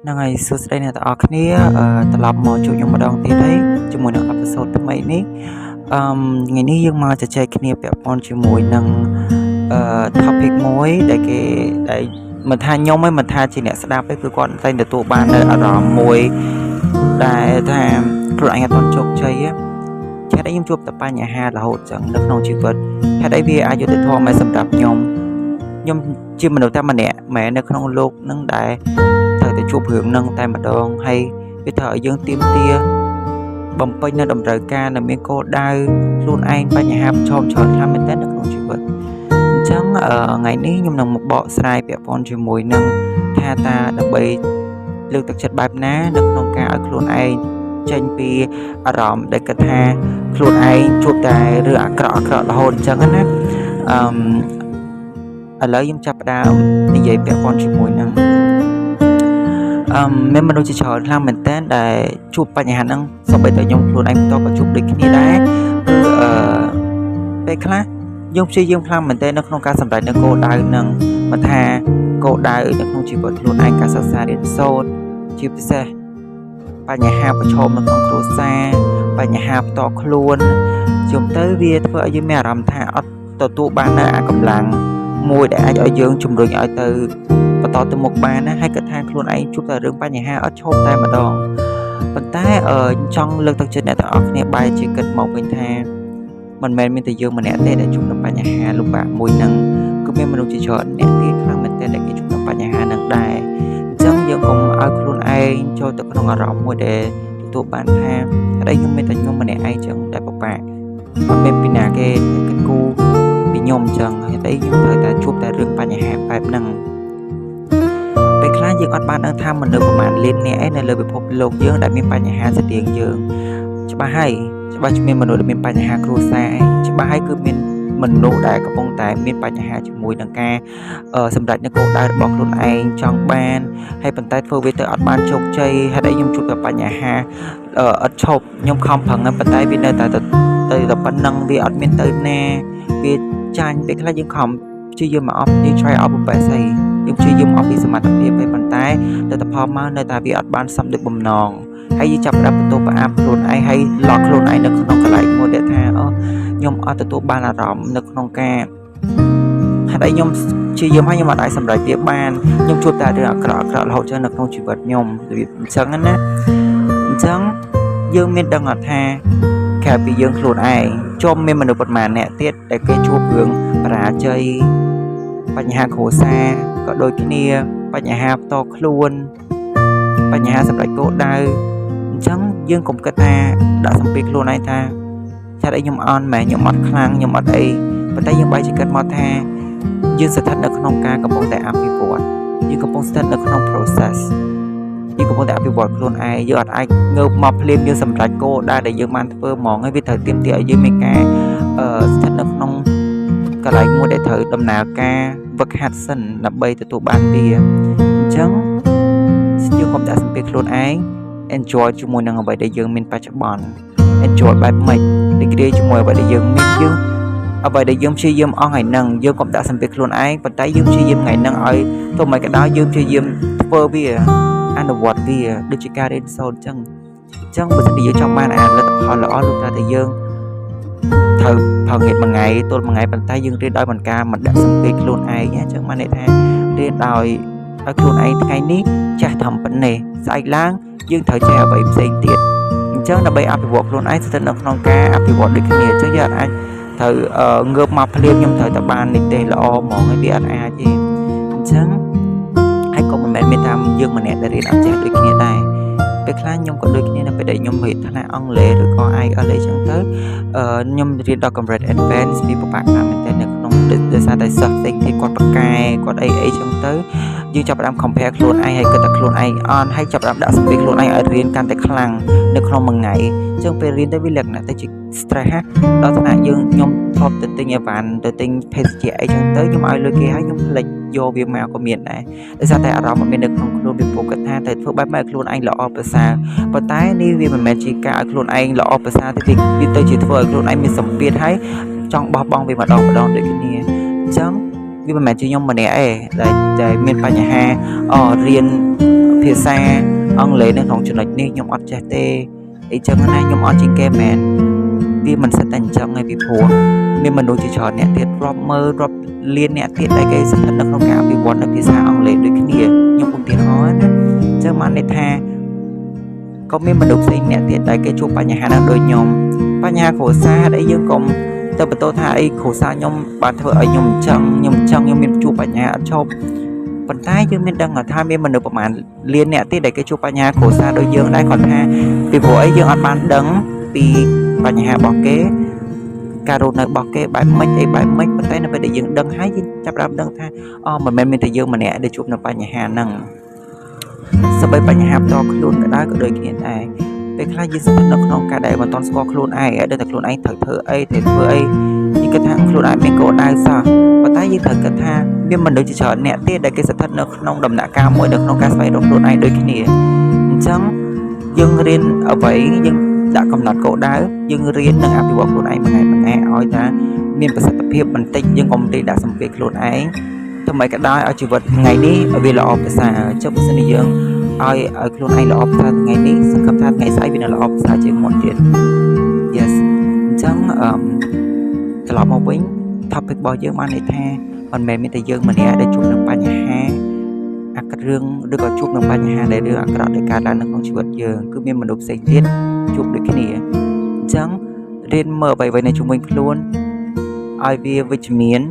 ហ្នឹងហើយសួស្តីអ្នកទាំងអស់គ្នាអឺត្រឡប់មកជួបខ្ញុំម្ដងទៀតហើយជាមួយនឹង episode ថ្មីនេះអឺថ្ងៃនេះយើងមកជជែកគ្នាពាក់ព័ន្ធជាមួយនឹងអឺ topic មួយដែលគេដែលមិនថាខ្ញុំទេមិនថាជាអ្នកស្ដាប់ទេគឺគាត់តែងទទួលបាននៅអារម្មណ៍មួយដែលថាខ្លួនឯងអត់ទាន់ជោគជ័យហេតុអីខ្ញុំជួបតែបញ្ហារហូតចឹងនៅក្នុងជីវិតហេតុអីវាអយុត្តិធម៌មកសម្រាប់ខ្ញុំខ្ញុំជាមនុស្សតែម្នាក់មែននៅក្នុងលោកនឹងដែលត្រូវតែជួបរឿងនឹងតែម្ដងហើយវាត្រូវឲ្យយើងទៀមទាបំពេញនៅតម្រូវការនៅមានគោលដៅខ្លួនឯងបញ្ហាប្រឈមច្រើនខ្លាំងមែនទែននៅក្នុងជីវិតអញ្ចឹងថ្ងៃនេះខ្ញុំនឹងមកបកស្រាយពាក់ព័ន្ធជាមួយនឹងថាតើដើម្បីលើកទឹកចិត្តបែបណានៅក្នុងការឲ្យខ្លួនឯងចេញពីអារម្មណ៍ដែលគិតថាខ្លួនឯងជួបតែរឿងអាក្រក់អាក្រក់រហូតអញ្ចឹងណាអឺឥឡូវខ្ញុំចាប់ផ្ដើមនិយាយពាក់ព័ន្ធជាមួយនឹងអឺមានមនុស្សជាច្រើនខ្លាំងមែនតើដែលជួបបញ្ហាហ្នឹងសូម្បីតែខ្ញុំខ្លួនឯងផ្ទាល់ក៏ជួបដូចគ្នាដែរគឺអឺពេលខ្លះយើងព្យាយាមខ្លាំងមែនទែននៅក្នុងការសម្រេចនៅគោលដៅនឹងមិនថាគោលដៅនៅក្នុងជីវិតខ្លួនឯងការសិក្សារៀនសូត្រជាពិសេសបញ្ហាប្រឈមនៅក្នុងគ្រួសារបញ្ហាផ្ទាល់ខ្លួនជុំទៅវាធ្វើឲ្យយើងមានអារម្មណ៍ថាអត់ទទួលបាននៅអាកម្លាំងមួយដែលអាចឲ្យយើងជំរុញឲ្យទៅបន្តទៅមុខបានណាហើយគិតថាខ្លួនឯងជួបតែរឿងបញ្ហាអត់ឈប់តែម្ដងប៉ុន្តែអឺចង់លើកទឹកចិត្តអ្នកទាំងអស់គ្នាបែរជាគិតមកវិញថាមិនមែនមានតែយើងម្នាក់ទេដែលជួបនឹងបញ្ហាលំបាកមួយហ្នឹងគឺមានមនុស្សជាច្រើនអ្នកទៀតខ្លាំងមែនទែនដែលគេជួបនឹងបញ្ហាហ្នឹងដែរអញ្ចឹងយើងកុំឲ្យខ្លួនឯងចូលទៅក្នុងអារម្មណ៍មួយដែលទទួលបានថាអីខ្ញុំមានតែខ្ញុំម្នាក់ឯងចឹងដែលពិបាកអត់មានពីណាគេគិតគូរពីខ្ញុំចឹងហេតុអីខ្ញុំត្រូវតែជួបតែរឿងបញ្ហាបែបហ្នឹងពេលខ្លះយើងអត់បានដឹងថាមនុស្សប្រមាណលាននាក់ឯនៅលើពិភពលោកយើងដែលមានបញ្ហាស្តៀងយើងច្បាស់ហើយច្បាស់ជាមានមនុស្សដែលមានបញ្ហាគ្រួសារច្បាស់ហើយគឺមានមនុស្សដែលកំពុងតែមានបញ្ហាជាមួយនឹងការសម្រេចនៅគោលដៅរបស់ខ្លួនឯងចង់បានហើយប៉ុន្តែធ្វើវាទៅអត់បានជោគជ័យហេតុអីខ្ញុំជួបតែបញ្ហាអត់ឈប់ខ្ញុំខំប្រឹងប៉ុន្តែវានៅតែទៅតែប៉ុណ្ណឹងវាអត់មានទៅណាវាចាញ់ពេលខ្លះយើងខំព្យាយាមមកអស់យើង try our best ហើយយើងព្យាយាមអស់ពីសមត្ថភាពហើយប៉ុន្តែលទ្ធផលមកនៅតែវាអត់បានសមដូចបំណងហើយយើងចាប់ផ្ដើមបន្ទោសផ្អាប់ខ្លួនឯងហើយឡក់ខ្លួនឯងនៅក្នុងកន្លែងមួយដែលថាអូខ្ញុំអត់ទទួលបានអារម្មណ៍នៅក្នុងការហេតុអីខ្ញុំព្យាយាមហើយខ្ញុំអត់អាចសម្រេចវាបានខ្ញុំជួបតែរឿងអាក្រក់អាក្រក់រហូតចឹងនៅក្នុងជីវិតខ្ញុំរបៀបអញ្ចឹងណាអញ្ចឹងយើងមានដឹងអត់ថាក្រៅពីយើងខ្លួនឯងជាប់មានមនុស្សប៉ុន្មានអ្នកទៀតដែលគេជួបរឿងបរាជ័យបញ្ហាគ្រួសារក៏ដូចគ្នាបញ្ហាផ្ទាល់ខ្លួនបញ្ហាសម្រេចគោលដៅអញ្ចឹងយើងកុំគិតថាដាក់សម្ពាធខ្លួនឯងថាចាត់អីខ្ញុំអន់មែនខ្ញុំអត់ខ្លាំងខ្ញុំអត់អីប៉ុន្តែយើងបែរជាគិតមកថាយើងស្ថិតនៅក្នុងការកំពុងតែអភិវឌ្ឍយើងកំពុងស្ថិតនៅក្នុង process យើងកំពុងតែអភិវឌ្ឍខ្លួនឯងយើងអត់អាចងើបមកភ្លាមយើងសម្រេចគោលដៅដែលយើងបានធ្វើហ្មងហើយវាត្រូវទាមទារឲ្យយើងមានការអឺស្ថិតនៅក្នុងកន្លែងមួយដែលត្រូវដំណើរការវឹកហាត់សិនដើម្បីទទួលបានវាអញ្ចឹងយើងកុំដាក់សម្ពាធខ្លួនឯង enjoy ជាមួយនឹងអ្វីដែលយើងមានបច្ចុប្បន្ន enjoy បែបម៉េចរីករាយជាមួយអ្វីដែលយើងមានយើងអ្វីដែលយើងព្យាយាមអស់ថ្ងៃហ្នឹងយើងកុំដាក់សម្ពាធខ្លួនឯងប៉ុន្តែយើងព្យាយាមថ្ងៃហ្នឹងឲ្យទោះមិនក៏ដោយយើងព្យាយាមធ្វើវាអនុវត្តវាដូចជាការរៀនសូត្រអញ្ចឹងអញ្ចឹងបើសិនជាយើងចង់បានអាលទ្ធផលល្អលុះត្រាតែយើងត្រូវប្រងៀតមួយថ្ងៃទល់មួយថ្ងៃប៉ុន្តែយើងរៀនដោយមិនការមិនដាក់សម្ពាធខ្លួនឯងអញ្ចឹងបានន័យថារៀនដោយឲ្យខ្លួនឯងថ្ងៃនេះចេះធ្វើប៉ុណ្ណេះស្អែកឡើងយើងត្រូវចេះអ្វីផ្សេងទៀតអញ្ចឹងដើម្បីអភិវឌ្ឍខ្លួនឯងស្ថិតនៅក្នុងការអភិវឌ្ឍដូចគ្នាអញ្ចឹងយើងអាចត្រូវងើបមកភ្លាមខ្ញុំត្រូវតែបាននិទេសល្អហ្មងហើយវាអត់អាចទេអញ្ចឹងហើយក៏មិនមែនមានតាមយើងម្នាក់ដែលរៀនអត់ចេះដូចគ្នាដែរពេលខ្លះខ្ញុំក៏ដូចគ្នានៅពេលដែលខ្ញុំរៀនថ្នាក់អង់គ្លេសឬក៏ IELTS អីចឹងទៅខ្ញុំរៀនដល់កម្រិត advance វាពិបាកខ្លាំងមែនទែននៅក្នុងដោយសារតែសិស្សផ្សេងទៀតគាត់ប្រកែគាត់អីអីចឹងទៅយើងចាប់ផ្ដើម compare ខ្លួនឯងហើយគិតតែខ្លួនឯងអន់ហើយចាប់ផ្ដើមដាក់សម្ពាធខ្លួនឯងឲ្យរៀនកាន់តែខ្លាំងនៅក្នុងមួយថ្ងៃអញ្ចឹងពេលរៀនទៅវាលក្ខណៈទៅជា stress ហ่ะដល់ថ្នាក់យើងខ្ញុំធ្លាប់ទៅទិញអីវ៉ាន់ទៅទិញភេសជ្ជៈអីចឹងទៅខ្ញុំឲ្យលុយគេហើយខ្ញុំភ្លេចយកវាមកក៏មានដែរដោយសារតែអារម្មណ៍มันមាននៅក្នុងខ្លួនវាព្រោះគិតថាតែធ្វើបែបម៉េចឲ្យខ្លួនឯងល្អប្រសើរប៉ុន្តែនេះវាមិនមែនជាការឲ្យខ្លួនឯងល្អប្រសើរទេវាទៅជាធ្វើឲ្យខ្លួនឯងមានសម្ពាធហើយចង់បោះបង់វាម្ដងម្ដងដូចគ្នាអញ្ចឹងវាមិនមែនជាខ្ញុំម្នាក់ឯងដែលដែលមានបញ្ហាអរៀន ភាសាអង់គ្លេសនៅក្នុងចំណុចនេះខ្ញុំអត់ចេះទេអីចឹងណាខ្ញុំអត់ជាងគេមែនវាមិនសិតតែអញ្ចឹងឯងពីព្រោះមានមនុស្សជាច្រើនអ្នកទៀតរាប់ម៉ឺនរាប់លានអ្នកទៀតដែលគេស្ថិតនៅក្នុងការអភិវឌ្ឍនៅភាសាអង់គ្លេសដូចគ្នាខ្ញុំឧទាហរណ៍ណាអញ្ចឹងបានន័យថាក៏មានមនុស្សផ្សេងអ្នកទៀតដែលគេជួបបញ្ហាហ្នឹងដូចខ្ញុំបញ្ហាគ្រួសារដែលយើងកុំទៅបន្ទោសថាអីគ្រួសារខ្ញុំបានធ្វើឲ្យខ្ញុំអញ្ចឹងខ្ញុំអញ្ចឹងខ្ញុំមានជួបបញ្ហាអត់ឈប់ប៉ុន្តែយើងមានដឹងថាមានមនុស្សប្រហែលលានអ្នកទៀតដែលគេជួបបញ្ហាគ្រួសារដូចយើងដែរគាត់ថាពីព្រោះអីយើងអត់បានដឹងពីបញ្ហារបស់គេការរស់នៅរបស់គេបែបម៉េចអីបែបម៉េចប៉ុន្តែនៅពេលដែលយើងដឹងហើយយើងចាប់ផ្ដើមដឹងថាអូមិនមែនមានតែយើងម្នាក់ដែលជួបនៅបញ្ហាហ្នឹងសម្បីបញ្ហាផ្ទាល់ខ្លួនក៏ដោយក៏ដូចគ្នាដែរពេលខ្លះយើងស្ថិតនៅក្នុងការដែលមិនទាន់ស្គាល់ខ្លួនឯងឲ្យដឹងតែខ្លួនឯងត្រូវធ្វើអីត្រូវធ្វើអីយើងគិតថាខ្លួនឯងមានគោលដៅសោះប៉ុន្តែយើងត្រូវគិតថាមានមនុស្សជាច្រើនអ្នកទៀតដែលគេស្ថិតនៅក្នុងដំណាក់កាលមួយនៅក្នុងការស្វែងរកខ្លួនឯងដូចគ្នាអញ្ចឹងយើងរៀនអ្វីយើងដាក់កំណត់គោលដៅយើងរៀននិងអភិវឌ្ឍខ្លួនឯងមួយថ្ងៃមួយថ្ងៃឲ្យថាមានប្រសិទ្ធភាពបន្តិចយើងកុំទេដាក់សម្ពាធខ្លួនឯងធ្វើម៉េចក៏ដោយឲ្យជីវិតថ្ងៃនេះវាល្អប្រសើរចុះបើសិនជាយើងឲ្យឲ្យខ្លួនឯងល្អប្រសើរថ្ងៃនេះសង្ឃឹមថាថ្ងៃស្អែកវានឹងល្អប្រសើរជាងមុនទៀត Yes អញ្ចឹងអឺត្រឡប់មកវិញ topic របស់យើងបានន័យថាមិនមែនមានតែយើងម្នាក់ដែលជួបនឹងបញ្ហាអាក្រក់រឿងឬក៏ជួបនឹងបញ្ហាដែលរឿងអាក្រក់ដែលកើតឡើងនៅក្នុងជីវិតយើងគឺមានមនុស្សផ្សេងទៀតជួបដូចគ្នាអញ្ចឹងរៀនមើលអ្វីៗនៅជុំវិញខ្លួនឲ្យវាវិជ្ជមាន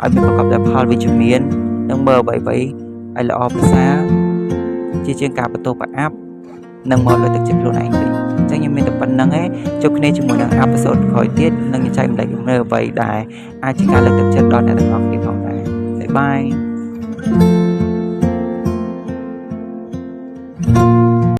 ឲ្យមានប្រកបដោយផលវិជ្ជមាននិងមើលអ្វីៗឲ្យល្អប្រសើរជាជាងការបន្ទោសប្រអាប់និងមកលើកទឹកចិត្តខ្លួនឯងវិញអញ្ចឹងខ្ញុំមានតែប៉ុណ្្នឹងឯងជួបគ្នាជាមួយនឹង episode ក្រោយទៀតនឹងចែករំលែកនៅអ្វីដែលអាចជាការលើកទឹកចិត្តដល់អ្នកទាំងអស់គ្នាផងដែរ bye bye.